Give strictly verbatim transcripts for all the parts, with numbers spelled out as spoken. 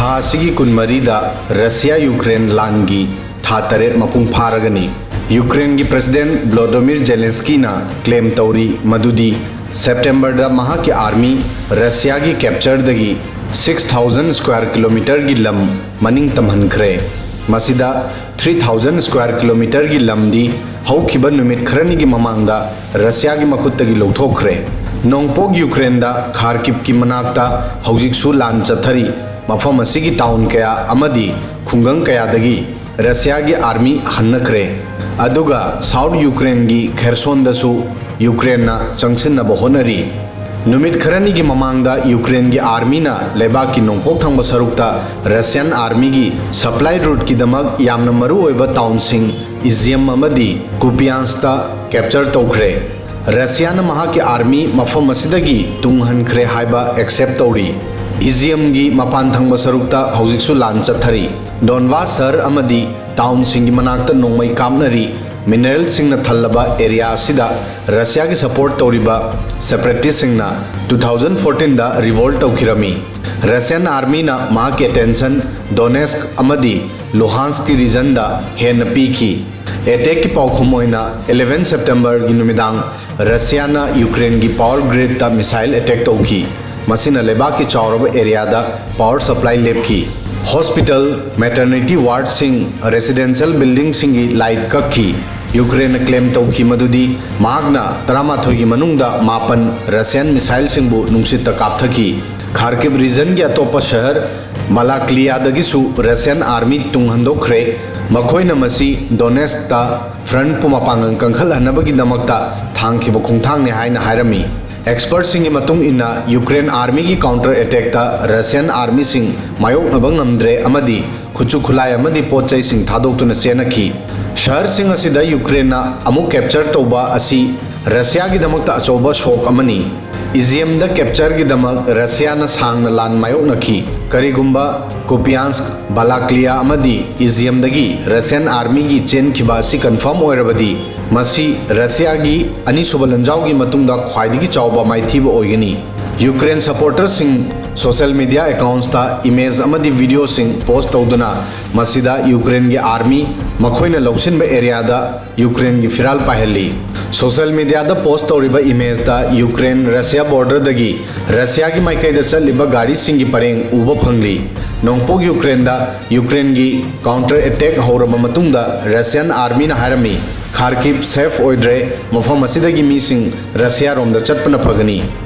ꯊꯥ ꯑꯁꯤꯒꯤ ꯀꯨꯟꯃꯔꯤꯗ ꯔꯁꯤꯌꯥ ꯌꯨꯀ꯭ꯔꯦꯟ ꯂꯥꯟꯒꯤ ꯊꯥ ꯇꯔꯦꯠ ꯃꯄꯨꯡ ꯐꯥꯔꯒꯅꯤ꯫ ꯌꯨꯀ꯭ꯔꯦꯟꯒꯤ ꯄ꯭ꯔꯦꯁꯤꯗꯦꯟꯠ ꯚ꯭ꯂꯣꯗꯣꯃꯤꯔ ꯖꯦꯂꯦꯟꯁꯀꯤꯅ ꯀ꯭ꯂꯦꯝ ꯇꯧꯔꯤ ꯃꯗꯨꯗꯤ ꯁꯦꯞꯇꯦꯝꯕꯔꯗ ꯃꯍꯥꯛꯀꯤ ꯑꯥꯔꯃꯤ ꯔꯁꯤꯌꯥꯒꯤ ꯀꯦꯞꯆꯔꯗꯒꯤ ꯁꯤꯛꯁ ꯊꯥꯎꯖꯟ ꯁ꯭ꯀ꯭ꯋꯥꯔ ꯀꯤꯂꯣꯃꯤꯇꯔꯒꯤ ꯂꯝ ꯃꯅꯤꯡ ꯇꯝꯍꯟꯈ꯭ꯔꯦ꯫ ꯃꯁꯤꯗ ꯊ꯭ꯔꯤ ꯊꯥꯎꯖꯟ ꯁ꯭ꯀ꯭ꯋꯥꯔ ꯀꯤꯂꯣꯃꯤꯇꯔꯒꯤ ꯂꯝꯗꯤ ꯍꯧꯈꯤꯕ ꯅꯨꯃꯤꯠ ꯈꯔꯅꯤꯒꯤ ꯃꯃꯥꯡꯗ ꯔꯁꯤꯌꯥꯒꯤ ꯃꯈꯨꯠꯇꯒꯤ ꯂꯧꯊꯣꯛꯈ꯭ꯔꯦ꯫ ꯅꯣꯡꯄꯣꯛ ꯌꯨꯀ꯭ꯔꯦꯟꯗ ꯈꯥꯔꯀꯤꯞꯀꯤ ꯃꯅꯥꯛꯇ ꯍꯧꯖꯤꯛꯁꯨ ꯂꯥꯟ ꯆꯠꯊꯔꯤ꯫ ꯃꯐꯝ ꯑꯁꯤꯒꯤ ꯇꯥꯎꯟ ꯀꯌꯥ ꯑꯃꯗꯤ ꯈꯨꯡꯒꯪ ꯀꯌꯥꯗꯒꯤ ꯔꯁꯤꯌꯥꯒꯤ ꯑꯥꯔꯃꯤ ꯍꯟꯅꯈ꯭ꯔꯦ꯫ ꯑꯗꯨꯒ ꯁꯥꯎꯠ ꯌꯨꯀ꯭ꯔꯦꯟꯒꯤ ꯈꯦꯔꯁꯣꯟꯗꯁꯨ ꯌꯨꯀ꯭ꯔꯦꯟꯅ ꯆꯪꯁꯤꯟꯅꯕ ꯍꯣꯠꯅꯔꯤ꯫ ꯅꯨꯃꯤꯠ ꯈꯔꯅꯤꯒꯤ ꯃꯃꯥꯡꯗ ꯌꯨꯀ꯭ꯔꯦꯟꯒꯤ ꯑꯥꯔꯃꯤꯅ ꯂꯩꯕꯥꯛꯀꯤ ꯅꯣꯡꯄꯣꯛ ꯊꯪꯕ ꯁꯔꯨꯛꯇ ꯔꯁꯤꯌꯥꯟ ꯑꯥꯔꯃꯤꯒꯤ ꯁꯄ꯭ꯂꯥꯏ ꯔꯨꯠꯀꯤꯗꯃꯛ ꯌꯥꯝꯅ ꯃꯔꯨ ꯑꯣꯏꯕ ꯇꯥꯎꯟꯁꯤꯡ ꯏꯖꯤꯌꯝ ꯑꯃꯗꯤ ꯀꯨꯄꯤꯌꯥꯟꯁꯇ ꯀꯦꯞꯆꯔ ꯇꯧꯈ꯭ꯔꯦ꯫ ꯔꯁꯤꯌꯥꯅ ꯃꯍꯥꯛꯀꯤ ꯑꯥꯔꯃꯤ ꯃꯐꯝ ꯑꯁꯤꯗꯒꯤ ꯇꯨꯡꯍꯟꯈ꯭ꯔꯦ ꯍꯥꯏꯕ ꯑꯦꯛꯁꯦꯞ ꯇꯧꯔꯤ꯫ ꯏꯖꯤꯌꯝꯒꯤ ꯃꯄꯥꯟ ꯊꯪꯕ ꯁꯔꯨꯛꯇ ꯍꯧꯖꯤꯛꯁꯨ ꯂꯥꯟ ꯆꯠꯊꯔꯤ꯫ ꯗꯣꯟꯕꯥꯁ ꯁꯍꯔ ꯑꯃꯗꯤ ꯇꯥꯎꯟꯁꯤꯡꯒꯤ ꯃꯅꯥꯛꯇ ꯅꯣꯡꯃꯩ ꯀꯥꯞꯅꯔꯤ꯫ ꯃꯤꯅꯔꯦꯜꯁꯤꯡꯅ ꯊꯜꯂꯕ ꯑꯦꯔꯤꯌꯥ ꯑꯁꯤꯗ ꯔꯁꯤꯌꯥꯒꯤ ꯁꯄꯣꯔꯠ ꯇꯧꯔꯤꯕ ꯁꯦꯄꯔꯦꯇꯤꯁꯁꯤꯡꯅ ꯇꯨ ꯊꯥꯎꯖꯟ ꯐꯣꯔꯇꯤꯟꯗ ꯔꯤꯚꯣꯜꯠ ꯇꯧꯈꯤꯔꯝꯃꯤ꯫ ꯔꯁꯤꯌꯥꯟ ꯑꯥꯔꯃꯤꯅ ꯃꯍꯥꯛꯀꯤ ꯑꯦꯇꯦꯟꯁꯟ ꯗꯣꯅꯦꯁꯛ ꯑꯃꯗꯤ ꯂꯨꯍꯥꯟꯁꯀꯤ ꯔꯤꯖꯟꯗ ꯍꯦꯟꯅ ꯄꯤꯈꯤ꯫ ꯑꯦꯇꯦꯛꯀꯤ ꯄꯥꯎꯈꯨꯝ ꯑꯣꯏꯅ ꯏꯂꯦꯚꯦꯟ ꯁꯦꯞꯇꯦꯝꯕꯔꯒꯤ ꯅꯨꯃꯤꯗꯥꯡ ꯔꯁꯤꯌꯥꯅ ꯌꯨꯀ꯭ꯔꯦꯟꯒꯤ ꯄꯥꯋꯔ ꯒ꯭ꯔꯤꯗꯇ ꯃꯤꯁꯥꯏꯜ ꯑꯦꯇꯦꯛ ꯇꯧꯈꯤ꯫ ꯃꯁꯤꯅ ꯂꯩꯕꯥꯛꯀꯤ ꯆꯥꯎꯔꯕ ꯑꯦꯔꯤꯌꯥꯗ ꯄꯥꯋꯔ ꯁꯄ꯭ꯂꯥꯏ ꯂꯦꯞꯈꯤ꯫ ꯍꯣꯁꯄꯤꯇꯥꯜ, ꯃꯦꯇꯔꯅꯤꯇꯤ ꯋꯥꯔꯗꯁꯤꯡ, ꯔꯦꯁꯤꯗꯦꯟꯁꯤꯌꯦꯜ ꯕꯤꯜꯗꯤꯡꯁꯤꯡꯒꯤ ꯂꯥꯏꯠ ꯀꯛꯈꯤ꯫ ꯌꯨꯀ꯭ꯔꯦꯟꯅ ꯀ꯭ꯂꯦꯝ ꯇꯧꯈꯤ ꯃꯗꯨꯗꯤ ꯃꯍꯥꯛꯅ ꯇꯔꯥꯃꯥꯊꯣꯏꯒꯤ ꯃꯅꯨꯡꯗ ꯃꯥꯄꯟ ꯔꯁꯤꯌꯥꯟ ꯃꯤꯁꯥꯏꯜꯁꯤꯡꯕꯨ ꯅꯨꯡꯁꯤꯠꯇ ꯀꯥꯞꯊꯈꯤ꯫ ꯈꯥꯔꯀꯤꯞ ꯔꯤꯖꯟꯒꯤ ꯑꯇꯣꯞꯄ ꯁꯍꯔ ꯕꯥꯂꯥꯀ꯭ꯂꯤꯌꯥꯗꯒꯤꯁꯨ ꯔꯁꯤꯌꯥꯟ ꯑꯥꯔꯃꯤ ꯇꯨꯡꯍꯟꯗꯣꯛꯈ꯭ꯔꯦ꯫ ꯃꯈꯣꯏꯅ ꯃꯁꯤ ꯗꯣꯅꯦꯁꯇ ꯐ꯭ꯔꯟꯠꯄꯨ ꯃꯄꯥꯡꯒꯜ ꯀꯟꯈꯠꯍꯟꯅꯕꯒꯤꯗꯃꯛꯇ ꯊꯥꯡꯈꯤꯕ ꯈꯣꯡꯊꯥꯡꯅꯤ ꯍꯥꯏꯅ ꯍꯥꯏꯔꯝꯃꯤ꯫ ꯑꯦꯛꯁꯄꯔꯠꯁꯤꯡꯒꯤ ꯃꯇꯨꯡ ꯏꯟꯅ, ꯌꯨꯀ꯭ꯔꯦꯟ ꯑꯥꯔꯃꯤꯒꯤ ꯀꯥꯎꯟꯇꯔ ꯑꯦꯇꯦꯛꯇ ꯔꯁꯤꯌꯟ ꯑꯥꯔꯃꯤꯁꯤꯡ ꯃꯥꯌꯣꯛꯅꯕ ꯉꯝꯗ꯭ꯔꯦ ꯑꯃꯗꯤ ꯈꯨꯠꯁꯨ ꯈꯨꯠꯂꯥꯏ ꯑꯃꯗꯤ ꯄꯣꯠ ꯆꯩꯁꯤꯡ ꯊꯥꯗꯣꯛꯇꯨꯅ ꯆꯦꯟꯅꯈꯤ꯫ ꯁꯍꯔꯁꯤꯡ ꯑꯁꯤꯗ ꯌꯨꯀ꯭ꯔꯦꯟꯅ ꯑꯃꯨꯛ ꯀꯦꯞꯆꯔ ꯇꯧꯕ ꯑꯁꯤ ꯔꯁꯤꯌꯥꯒꯤꯗꯃꯛꯇ ꯑꯆꯧꯕ ꯁꯣꯛ ꯑꯃꯅꯤ꯫ ꯏꯖꯤꯌꯝꯗ ꯀꯦꯞꯆꯔꯒꯤꯗꯃꯛ ꯔꯁꯤꯌꯥꯅ ꯁꯥꯡꯅ ꯂꯥꯟ ꯃꯥꯌꯣꯛꯅꯈꯤ꯫ ꯀꯔꯤꯒꯨꯝꯕ ꯀꯨꯄꯤꯌꯥꯟꯁꯛ, ꯕꯥꯂꯥꯀ꯭ꯂꯤꯌꯥ ꯑꯃꯗꯤ ꯏꯖꯤꯌꯝꯗꯒꯤ ꯔꯁꯤꯌꯟ ꯑꯥꯔꯃꯤꯒꯤ ꯆꯦꯟꯈꯤꯕ ꯑꯁꯤ ꯀꯟꯐꯥꯔꯝ ꯑꯣꯏꯔꯕꯗꯤ, ꯃꯁꯤ ꯔꯁꯤꯌꯥꯒꯤ ꯑꯅꯤꯁꯨꯕ ꯂꯥꯟꯖꯥꯎꯒꯤ ꯃꯇꯨꯡꯗ ꯈ꯭ꯋꯥꯏꯗꯒꯤ ꯆꯥꯎꯕ ꯃꯥꯏꯊꯤꯕ ꯑꯣꯏꯒꯅꯤ꯫ ꯌꯨꯀ꯭ꯔꯦꯟ ꯁꯄꯣꯔꯇꯔꯁꯤꯡ Social media accountsꯇ image ꯑꯃꯗꯤ videoꯁꯤꯡ post ꯇꯧꯗꯨꯅ ꯃꯁꯤꯗ ꯌꯨꯀ꯭ꯔꯦꯟꯒꯤ army ꯃꯈꯣꯏꯅ ꯂꯧꯁꯤꯟꯕ areaꯗ ꯌꯨꯀ꯭ꯔꯦꯟꯒꯤ ꯐꯤꯔꯥꯜ ꯄꯥꯏꯍꯜꯂꯤ꯫ Social mediaꯗ post ꯇꯧꯔꯤꯕ imageꯇ ꯌꯨꯀ꯭ꯔꯦꯟ ꯔꯁꯤꯌꯥ borderꯗꯒꯤ ꯔꯁꯤꯌꯥꯒꯤ ꯃꯥꯏꯀꯩꯗ ꯆꯠꯂꯤꯕ ꯒꯥꯔꯤꯁꯤꯡꯒꯤ ꯄꯔꯦꯡ ꯎꯕ ꯐꯪꯂꯤ꯫ ꯅꯣꯡꯄꯣꯛ ꯌꯨꯀ꯭ꯔꯦꯟꯗ ꯌꯨꯀ꯭ꯔꯦꯟꯒꯤ counter attack ꯍꯧꯔꯕ ꯃꯇꯨꯡꯗ Russian armyꯅ ꯍꯥꯏꯔꯝꯃꯤ, Kharkiv safe ꯑꯣꯏꯗ꯭ꯔꯦ, ꯃꯐꯝ ꯑꯁꯤꯗꯒꯤ ꯃꯤꯁꯤꯡ ꯔꯁꯤꯌꯥꯔꯣꯝꯗ ꯆꯠꯄꯅ ꯐꯒꯅꯤ꯫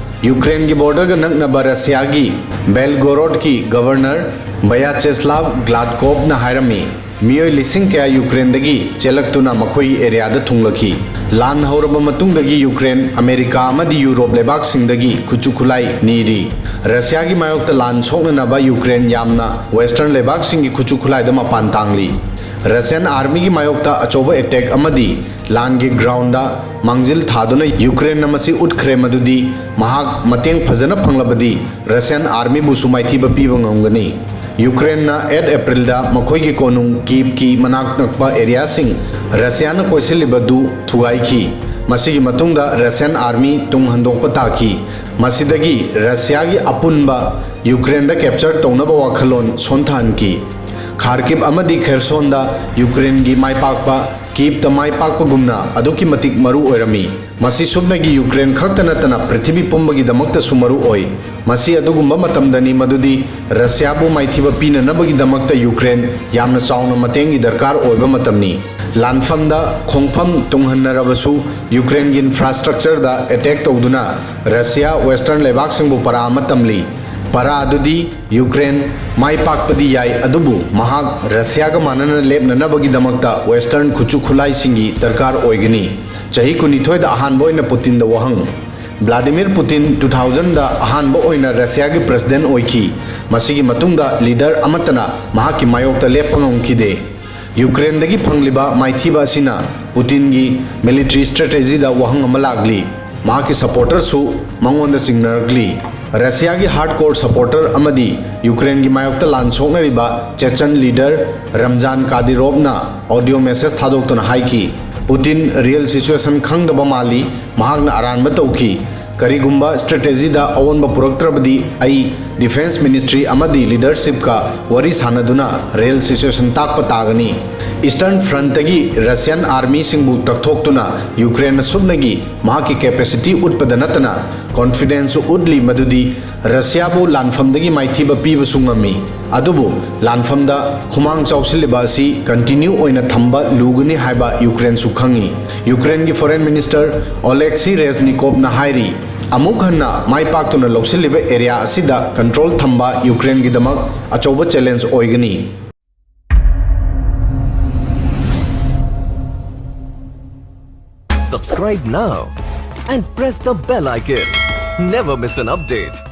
ꯌꯨꯀ꯭ꯔꯦꯟꯒꯤ borderꯒ ꯅꯛꯅꯕ ꯔꯁꯤꯌꯥꯒꯤ ꯕꯦꯜꯒꯣꯔꯣꯗꯀꯤ governor Vyacheslav Gladkovꯅ ꯍꯥꯏꯔꯝꯃꯤ, ꯃꯤꯑꯣꯏ ꯂꯤꯁꯤꯡ ꯀꯌꯥ ꯌꯨꯀ꯭ꯔꯦꯟꯗꯒꯤ ꯆꯦꯜꯂꯛꯇꯨꯅ ꯃꯈꯣꯏꯒꯤ areaꯗ ꯊꯨꯡꯂꯛꯈꯤ꯫ ꯂꯥꯟ ꯍꯧꯔꯕ ꯃꯇꯨꯡꯗꯒꯤ ꯌꯨꯀ꯭ꯔꯦꯟ ꯑꯃꯦꯔꯤꯀꯥ ꯑꯃꯗꯤ ꯌꯨꯔꯣꯞ ꯂꯩꯕꯥꯛꯁꯤꯡꯗꯒꯤ ꯈꯨꯠꯁꯨ ꯈꯨꯠꯂꯥꯏ ꯅꯤꯔꯤ꯫ ꯔꯁꯤꯌꯥꯒꯤ ꯃꯥꯌꯣꯛꯇ ꯂꯥꯟ ꯁꯣꯛꯅꯅꯕ ꯌꯨꯀ꯭ꯔꯦꯟ ꯌꯥꯝꯅ Western ꯂꯩꯕꯥꯛꯁꯤꯡꯒꯤ ꯈꯨꯠꯁꯨ ꯈꯨꯠꯂꯥꯏꯗ ꯃꯄꯥꯟ ꯇꯥꯡꯂꯤ꯫ Russian armyꯒꯤ ꯃꯥꯌꯣꯛꯇ ꯑꯆꯧꯕ attack ꯑꯃꯗꯤ ꯂꯥꯟꯒꯤ groundꯗ ꯃꯥꯡꯖꯤꯜ ꯊꯥꯗꯨꯅ ꯌꯨꯀ꯭ꯔꯦꯟꯅ ꯃꯁꯤ ꯎꯠꯈ꯭ꯔꯦ ꯃꯗꯨꯗꯤ ꯃꯍꯥꯛ ꯃꯇꯦꯡ ꯐꯖꯅ ꯐꯪꯂꯕꯗꯤ Russian armyꯕꯨꯁꯨ ꯃꯥꯏꯊꯤꯕ ꯄꯤꯕ ꯉꯝꯒꯅꯤ꯫ ꯌꯨꯀ꯭ꯔꯦꯟꯅ eight Aprilꯗ ꯃꯈꯣꯏꯒꯤ ꯀꯣꯅꯨꯡ ꯀꯤꯚꯀꯤ ꯃꯅꯥꯛ ꯅꯛꯄ areaꯁꯤꯡ ꯔꯁꯤꯌꯥꯅ ꯀꯣꯏꯁꯤꯜꯂꯤꯕꯗꯨ ꯊꯨꯒꯥꯏꯈꯤ꯫ ꯃꯁꯤꯒꯤ ꯃꯇꯨꯡꯗ Russian army ꯇꯨꯡ ꯍꯟꯗꯣꯛꯄ ꯇꯥꯈꯤ꯫ ꯃꯁꯤꯗꯒꯤ ꯔꯁꯤꯌꯥꯒꯤ ꯑꯄꯨꯟꯕ ꯌꯨꯀ꯭ꯔꯦꯟꯗ capture ꯇꯧꯅꯕ ꯋꯥꯈꯜꯂꯣꯟ ꯁꯣꯟꯊꯍꯟꯈꯤ꯫ Kharkiv ꯑꯃꯗꯤ Khersonꯗ ꯌꯨꯀ꯭ꯔꯦꯟꯒꯤ ꯃꯥꯏꯄꯥꯛꯄ ꯀꯤꯚꯇ ꯃꯥꯏ ꯄꯥꯛꯄꯒꯨꯝꯅ ꯑꯗꯨꯛꯀꯤ ꯃꯇꯤꯛ ꯃꯔꯨ ꯑꯣꯏꯔꯝꯃꯤ꯫ ꯃꯁꯤ ꯁꯨꯞꯅꯒꯤ ꯌꯨꯀ꯭ꯔꯦꯟ ꯈꯛꯇ ꯅꯠꯇꯅ ꯄ꯭ꯔꯤꯊꯤꯕꯤ ꯄꯨꯝꯕꯒꯤꯗꯃꯛꯇꯁꯨ ꯃꯔꯨ ꯑꯣꯏ꯫ ꯃꯁꯤ ꯑꯗꯨꯒꯨꯝꯕ ꯃꯇꯝꯗꯅꯤ ꯃꯗꯨꯗꯤ ꯔꯁꯤꯌꯥꯕꯨ ꯃꯥꯏꯊꯤꯕ ꯄꯤꯅꯅꯕꯒꯤꯗꯃꯛꯇ ꯌꯨꯀ꯭ꯔꯦꯟ ꯌꯥꯝꯅ ꯆꯥꯎꯅ ꯃꯇꯦꯡꯒꯤ ꯗꯔꯀꯥꯔ ꯑꯣꯏꯕ ꯃꯇꯝꯅꯤ꯫ ꯂꯥꯟꯐꯝꯗ ꯈꯣꯡꯐꯝ ꯇꯨꯡꯍꯟꯅꯔꯕꯁꯨ ꯌꯨꯀ꯭ꯔꯦꯟꯒꯤ infrastructureꯗ attack ꯇꯧꯗꯨꯅ ꯔꯁꯤꯌꯥ Western ꯂꯩꯕꯥꯛꯁꯤꯡꯕꯨ ꯄꯔꯥ ꯑꯃ ꯇꯝꯂꯤ꯫ ꯄꯔꯥ ꯑꯗꯨꯗꯤ ꯌꯨꯀ꯭ꯔꯦꯟ ꯃꯥꯏ ꯄꯥꯛꯄꯗꯤ ꯌꯥꯏ, ꯑꯗꯨꯕꯨ ꯃꯍꯥꯛ ꯔꯁꯤꯌꯥꯒ ꯃꯥꯟꯅꯅ ꯂꯦꯞꯅꯅꯕꯒꯤꯗꯃꯛꯇ Western ꯈꯨꯠꯁꯨ ꯈꯨꯠꯂꯥꯏꯁꯤꯡꯒꯤ ꯗꯔꯀꯥꯔ ꯑꯣꯏꯒꯅꯤ꯫ ꯆꯍꯤ ꯀꯨꯟꯅꯤꯊꯣꯏꯗ ꯑꯍꯥꯟꯕ ꯑꯣꯏꯅ ꯄꯨꯇꯤꯟꯗ ꯋꯥꯍꯪ꯫ Vladimir Putin two thousandꯗ ꯑꯍꯥꯟꯕ ꯑꯣꯏꯅ ꯔꯁꯤꯌꯥꯒꯤ president ꯑꯣꯏꯈꯤ꯫ ꯃꯁꯤꯒꯤ ꯃꯇꯨꯡꯗ leader ꯑꯃꯠꯇꯅ ꯃꯍꯥꯛꯀꯤ ꯃꯥꯌꯣꯛꯇ ꯂꯦꯞꯄ ꯉꯝꯈꯤꯗꯦ꯫ ꯌꯨꯀ꯭ꯔꯦꯟꯗꯒꯤ ꯐꯪꯂꯤꯕ ꯃꯥꯏꯊꯤꯕ ꯑꯁꯤꯅ ꯄꯨꯇꯤꯟꯒꯤ military strategyꯗ ꯋꯥꯍꯪ ꯑꯃ ꯂꯥꯛꯂꯤ꯫ ꯃꯍꯥꯛꯀꯤ supporterꯁꯨ ꯃꯉꯣꯟꯗ ꯆꯤꯡꯅꯔꯛꯂꯤ꯫ ꯔꯁꯤꯌꯥꯒꯤ hardcore supporter ꯑꯃꯗꯤ ꯌꯨꯀ꯭ꯔꯦꯟꯒꯤ ꯃꯥꯌꯣꯛꯇ ꯂꯥꯟ ꯁꯣꯛꯅꯔꯤꯕ Chechen leader Ramzan Kadyrovꯅ audio message ꯊꯥꯗꯣꯛꯇꯨꯅ ꯍꯥꯏꯈꯤ, "ꯄꯨꯇꯤꯟ real situation ꯈꯪꯗꯕ ꯃꯥꯜꯂꯤ, ꯃꯍꯥꯛꯅ ꯑꯔꯥꯟꯕ ꯇꯧꯈꯤ꯫ ꯀꯔꯤꯒꯨꯝꯕ ꯁ꯭ꯇ꯭ꯔꯦꯇꯦꯖꯤꯗ ꯑꯑꯣꯟꯕ ꯄꯨꯔꯛꯇ꯭ꯔꯕꯗꯤ ꯑꯩ ꯗꯤꯐꯦꯟꯁ ꯃꯤꯅꯤꯁꯇ꯭ꯔꯤ ꯑꯃꯗꯤ ꯂꯤꯗꯔꯁꯤꯞꯀ ꯋꯥꯔꯤ ꯁꯥꯟꯅꯗꯨꯅ ꯔꯤꯌꯦꯜ ꯁꯤꯆꯨꯋꯦꯁꯟ ꯇꯥꯛꯄ ꯇꯥꯒꯅꯤ꯫ ꯏꯁꯇꯔꯟ ꯐ꯭ꯔꯟꯇꯒꯤ ꯔꯁꯤꯌꯥꯟ ꯑꯥꯔꯃꯤꯁꯤꯡꯕꯨ ꯇꯛꯊꯣꯛꯇꯨꯅ ꯌꯨꯀ꯭ꯔꯦꯟꯅ ꯁꯨꯞꯅꯒꯤ ꯃꯍꯥꯛꯀꯤ ꯀꯦꯄꯦꯁꯤꯇꯤ ꯎꯠꯄꯗ ꯅꯠꯇꯅ ꯀꯣꯟꯐꯤꯗꯦꯟꯁꯁꯨ ꯎꯠꯂꯤ, ꯃꯗꯨꯗꯤ ꯔꯁꯤꯌꯥꯕꯨ ꯂꯥꯟꯐꯝꯗꯒꯤ ꯃꯥꯏꯊꯤꯕ ꯄꯤꯕꯁꯨ ꯉꯝꯃꯤ꯫ ꯑꯗꯨꯕꯨ ꯂꯥꯟꯐꯝꯗ ꯈꯨꯃꯥꯡ ꯆꯥꯎꯁꯤꯜꯂꯤꯕ ꯑꯁꯤ ꯀꯟꯇꯤꯅ꯭ꯌꯨ ꯑꯣꯏꯅ ꯊꯝꯕ ꯂꯨꯒꯅꯤ ꯍꯥꯏꯕ ꯌꯨꯀ꯭ꯔꯦꯟꯁꯨ ꯈꯪꯏ꯫ ꯌꯨꯀ꯭ꯔꯦꯟꯒꯤ ꯐꯣꯔꯦꯟ ꯃꯤꯅꯤꯁꯇꯔ ꯑꯣꯂꯦꯛꯁꯤ ꯔꯦꯖꯅꯤꯀꯣꯚꯅ ꯍꯥꯏꯔꯤ, ꯑꯃꯨꯛ ꯍꯟꯅ ꯃꯥꯏ ꯄꯥꯛꯇꯨꯅ ꯂꯧꯁꯤꯜꯂꯤꯕ ꯑꯦꯔꯤꯌꯥ ꯑꯁꯤꯗ ꯀꯟꯇ꯭ꯔꯣꯜ ꯊꯝꯕ ꯌꯨꯀ꯭ꯔꯦꯟꯒꯤꯗꯃꯛ ꯑꯆꯧꯕ ꯆꯦꯂꯦꯟꯖ ꯑꯣꯏꯒꯅꯤ꯫ Subscribe now and press the bell icon. Never miss an update.